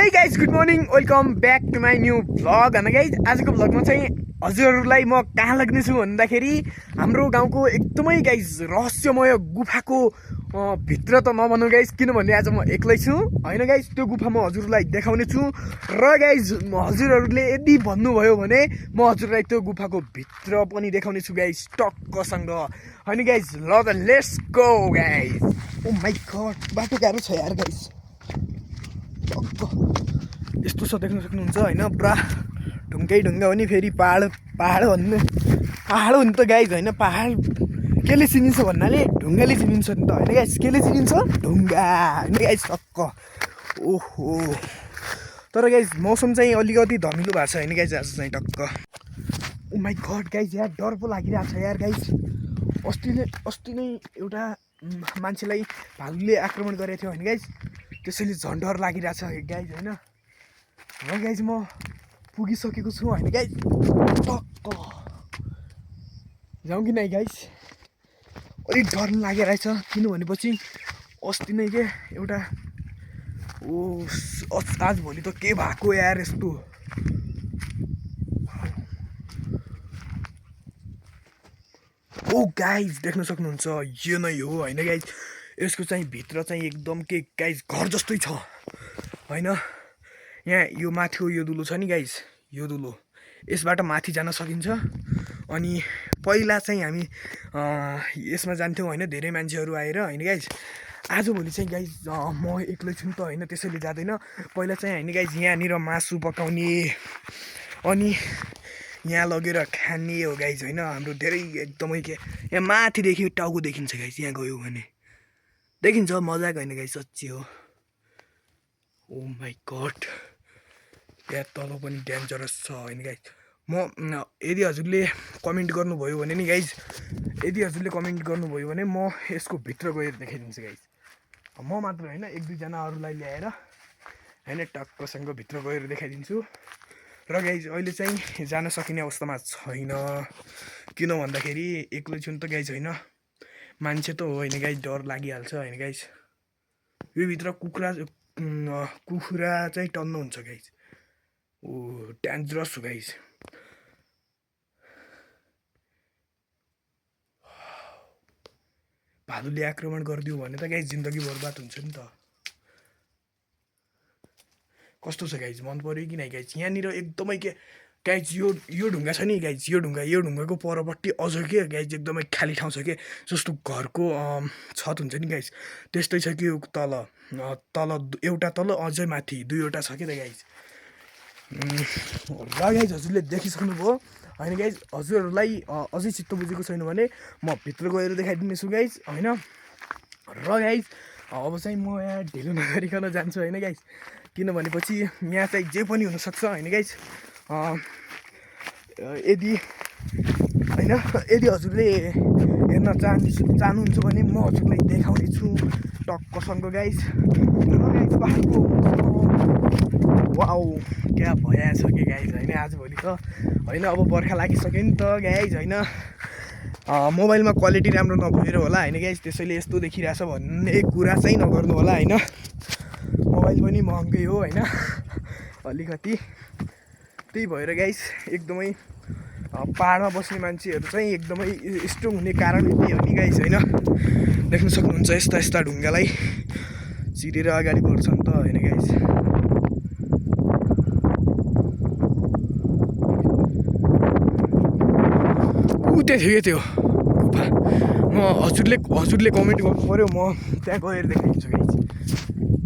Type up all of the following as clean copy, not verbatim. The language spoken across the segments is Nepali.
Hey guys, good morning. Welcome back to my new vlog. And guys, आजको भ्लगमा चाहिँ हजुरहरूलाई म कहाँ लाग्ने छु भन्दाखेरि हाम्रो गाउँको एकदमै गाइस रहस्यमय गुफाको भित्र त नभनौँ गाइस, किनभने आज म एक्लै छु हैन गाइस। त्यो गुफा म हजुरलाई देखाउने छु र गाइस हजुरहरूले यदि भन्नुभयो भने म हजुरलाई त्यो गुफाको भित्र पनि देखाउने छु गाइस, टक्कसँग हैन गाइस। ल त let's go guys. Oh my God, बाटो गाह्रो छ यार गाइस। यस्तो छ देख्न सक्नुहुन्छ हैन, पुरा ढुङ्गै ढुङ्गा हो नि। फेरि पहाड हो नि त गाइस हैन। पहाड केले चिनिन्छ भन्नाले ढुङ्गाले चिनिन्छ नि त हैन गाइस। केले चिनिन्छ? ढुङ्गा हैन गाइस, टक्क। ओहो, तर गाइस मौसम चाहिँ अलिकति धमिलो भएको छ हैन गाइस आज चाहिँ टक्क। ओ माय गॉड गाइस, यार डर पो लागिरहेको छ यार गाइस। अस्ति नै एउटा मान्छेलाई भालुले आक्रमण गरेको थियो हैन गाइस, त्यसैले झन् डर लागिरहेछ गाइस हैन। र गाइस म पुगिसकेको छु हैन गाइस, टक्क। जाउँ कि नै गाइस? अलिक डर लागिरहेछ, किनभनेपछि अस्ति नै के एउटा आज भोलि त के भएको यार यस्तो। ओ गाइस देख्न सक्नुहुन्छ, यो नै हो हैन गाइस। यसको चाहिँ भित्र चाहिँ एकदम के गाइस घर जस्तै छ हैन। यहाँ यो माथिको यो दुलो छ नि गाइस, यो दुलो यसबाट माथि जान सकिन्छ। अनि पहिला चाहिँ हामी यसमा जान्थ्यौँ हैन, धेरै मान्छेहरू आएर हैन गाइस। आजभोलि चाहिँ गाइस म एक्लै छु नि त हैन, त्यसैले जाँदैन। पहिला चाहिँ हैन गाइस यहाँनिर मासु पकाउने अनि यहाँ लगेर खाने हो गाइस हैन। हाम्रो धेरै एकदमै के यहाँ माथिदेखि टाउको देखिन्छ गाइस, यहाँ गयो भने देखिन्छ। मजाको हैन गाइस, सच्ची हो। ओ माय गॉड, यहाँ तल पनि डेन्जरस छ हैन गाइस। यदि हजुरले कमेन्ट गर्नुभयो भने नि गाइस, म यसको भित्र गएर देखाइदिन्छु गाइस। म मात्र हैन, एक दुईजना अरूलाई ल्याएर हैन टक्कसँग भित्र गएर देखाइदिन्छु। र गाइस अहिले चाहिँ जान सकिने अवस्थामा छैन, किन भन्दाखेरि एक्लै छु नि त गाइस हैन। मान्छे त हो हैन गाइस, डर लागिहाल्छ हैन गाइस। यो भित्र कुखुरा चाहिँ टन्नुहुन्छ गाइस। ओ डेन्जरस हो गाइस। भालुले आक्रमण गरिदियो भने त गाइस जिन्दगी बर्बाद हुन्छ नि त। कस्तो छ गाइस, मन पर्यो कि नै गाइस? यहाँनिर एकदमै के गाइस यो ढुङ्गा छ नि गाइस, यो ढुङ्गाको परपट्टि अझ के गाइस एकदमै खाली ठाउँ छ के, जस्तो घरको छत हुन्छ नि गाइस, त्यस्तै छ कि तल एउटा तल अझै माथि दुईवटा छ कि त गाइस। र गाइस हजुरले देखिसक्नुभयो हैन गाइस। हजुरहरूलाई अझै चित्त बुझेको छैन भने म भित्र गएर देखाइदिनेछु गाइस हैन। र गाइस अब चाहिँ म यहाँ ढिलो नगरिकन जान्छु हैन गाइस, किनभनेपछि यहाँ चाहिँ जे पनि हुनसक्छ हैन गाइस। यदि हजुरले हेर्न चाहनुहुन्छ भने म हजुरलाई देखाउने छु टक्कसँग गाइस। र गाइस बाटो वाउ क्या भइहाल्छ कि गाइस हैन। आजभोलि त हैन अब बर्खा लागिसक्यो नि त गाइस हैन। मोबाइलमा क्वालिटी राम्रो नभएर होला हैन गाइस, त्यसैले यस्तो देखिरहेछ भन्ने कुरा चाहिँ नगर्नु होला हैन। मोबाइल पनि महँगै हो हैन अलिकति, त्यही भएर गाइस एकदमै पहाडमा बस्ने मान्छेहरू चाहिँ एकदमै स्ट्रङ हुने कारण यही हो नि गाइस हैन। देख्न सक्नुहुन्छ यस्ता ढुङ्गालाई चिरेर अगाडि बढ्छन् त हैन गाइस। त्यही थियो त्यो गुफा। हजुरले कमेन्ट गर्नु पर्यो, म त्यहाँ गएर देखाइदिन्छु गाइस।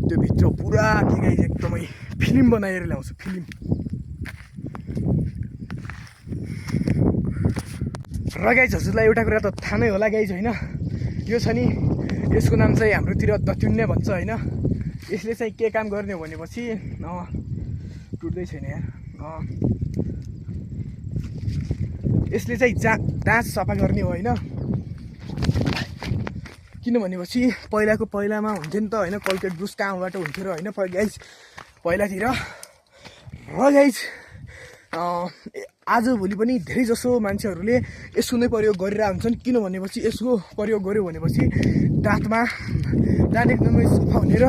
त्यो भित्र पुरा के गाइस एकदमै फिल्म बनाएर ल्याउँछु, फिल्म। र गाइस हजुरलाई एउटा कुरा त थाहा नै होला गाइस हैन, यो छ नि यसको नाम चाहिँ हाम्रोतिर दत्युन्ने भन्छ हैन। यसले चाहिँ के काम गर्ने हो भनेपछि टुट्दै छैन यार। यसले चाहिँ दाँत सफा गर्ने हो हैन। किनभनेपछि पहिलामा हुन्थ्यो नि त हैन, कल्केट ब्रुस कहाँबाट हुन्थ्यो र हैन गाइस पहिलातिर। र गाइस आजभोलि पनि धेरै जसो मान्छेहरूले यसको नै प्रयोग गरिरहेका हुन्छन्, किनभनेपछि यसको प्रयोग गर्यो भनेपछि दाँत एकदमै सफा हुने र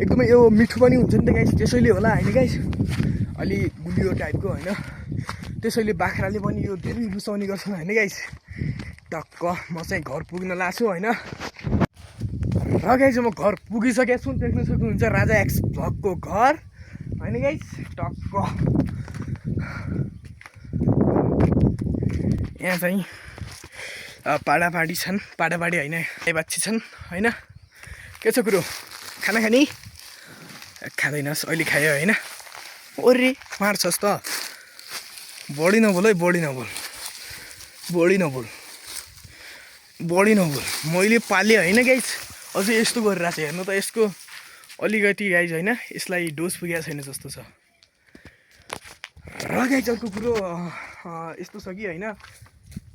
एकदमै यो मिठो पनि हुन्छ नि त गाइस, त्यसैले होला होइन गाइस, अलि गुलियो टाइपको होइन, त्यसैले बाख्राले पनि यो धेरै रुचाउने गर्छन् होइन गाइस। टक्क म चाहिँ घर पुग्न लाग्छु होइन। र गाइस म घर पुगिसकेको छु, देख्न सक्नुहुन्छ राजा एक्स भ्लगको घर होइन गाइस। टक्क यहाँ चाहिँ पाडापाडी छन्, पाडापाडी होइन बाछी छन् होइन। के छ कुरो, खाना खाने? खाँदैनस्, अहिले खायो होइन। ओरे मार्छस् त, बढी नबोल है, बढी नबोल, बढी नबोल, बढी नबोल। मैले पालेँ होइन गाइस, अझै यस्तो गरिरहेको छ हेर्नु त, यसको अलिकति गाइस होइन, यसलाई डोज पुगेको छैन जस्तो छ। र गाइस अर्को कुरो यस्तो छ कि होइन,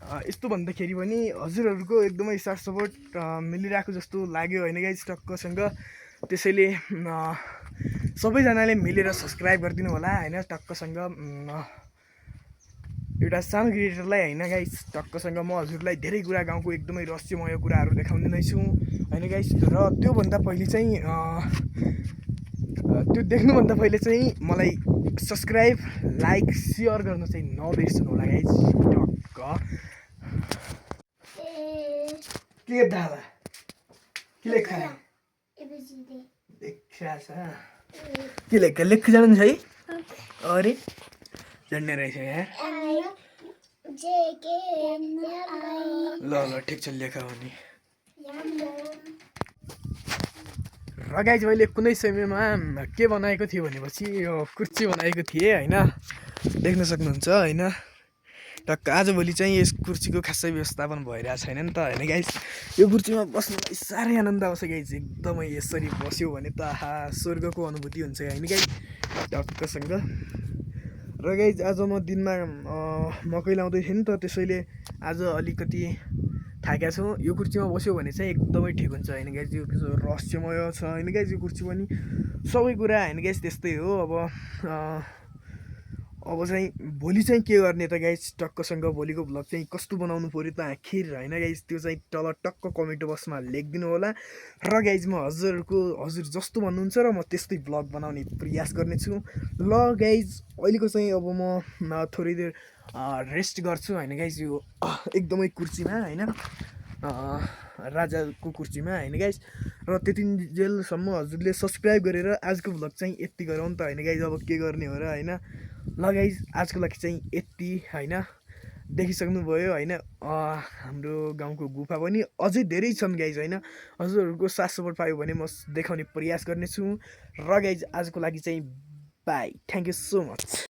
यस्तो भन्दाखेरि पनि हजुरहरूको एकदमै साथ सपोर्ट मिलिरहेको जस्तो लाग्यो होइन गाइस टक्कसँग। त्यसैले सबैजनाले मिलेर सब्सक्राइब गरिदिनु होला होइन टक्कसँग। एउटा सानो क्रिएटरलाई होइन गाइस टक्कसँग म हजुरलाई धेरै कुरा गाउँको एकदमै रहस्यमय कुराहरू देखाउने नै छु होइन गाइस। र त्योभन्दा पहिले चाहिँ त्यो देख्नुभन्दा पहिले चाहिँ मलाई सब्सक्राइब लाइक सेयर गर्न चाहिँ नबिर्सनु होला गाइस टक्क। के दादा के लेखा है देखा छ के लेख लेख जानु छ है। अरे जान्ने रहेछ यार। ल ल ठिक छ लेखा भने। र गाइस मैले कुनै समयमा के बनाएको थिएँ भनेपछि यो कुर्सी बनाएको थिएँ होइन, देख्न सक्नुहुन्छ होइन। टक्क आजभोलि चाहिँ यस कुर्सीको खासै व्यवस्थापन भइरहेको छैन नि त होइन गाइस। यो कुर्सीमा बस्नुलाई साह्रै आनन्द आउँछ गाइस, एकदमै यसरी बस्यो भने त आहा स्वर्गको अनुभूति हुन्छ होइन गाइस टक्कसँग। र गाइस आज म दिनमा मकै लाउँदै थिएँ नि त, त्यसैले आज अलिकति थाकेको छु। यो कुर्सीमा बस्यो भने चाहिँ एकदमै ठिक हुन्छ होइन गाइस, यो रहस्यमय छ होइन गाइस यो कुर्सी पनि। सबै कुरा होइन गाइस त्यस्तै हो। अब चाहिँ भोलि चाहिँ के गर्ने त गाइस टक्कसँग, भोलिको भ्लग चाहिँ कस्तो बनाउनु पऱ्यो त आखिर होइन गाइस, त्यो चाहिँ तल टक्क कमेन्ट बक्समा लेखिदिनु होला। र गाइस म हजुर जस्तो भन्नुहुन्छ र म त्यस्तै भ्लग बनाउने प्रयास गर्नेछु। ल गाइस अहिलेको चाहिँ अब म थोरै देर रेस्ट गर्छु होइन गाइस, यो एकदमै कुर्सीमा होइन राजाको कुर्सीमा होइन गाइस। र त्यतिन्जेलसम्म हजुरले सब्सक्राइब गरेर आजको भ्लग चाहिँ यति गरौँ त होइन गाइस। अब के गर्ने हो र होइन। ल गाइस आजको लागि चाहिँ यति होइन, देखिसक्नुभयो होइन। हाम्रो गाउँको गुफा पनि अझै धेरै छन् गाइस होइन, हजुरहरूको साथ सपोर्ट पायो भने म देखाउने प्रयास गर्नेछु। र गाइस आजको लागि चाहिँ by, thank you so much.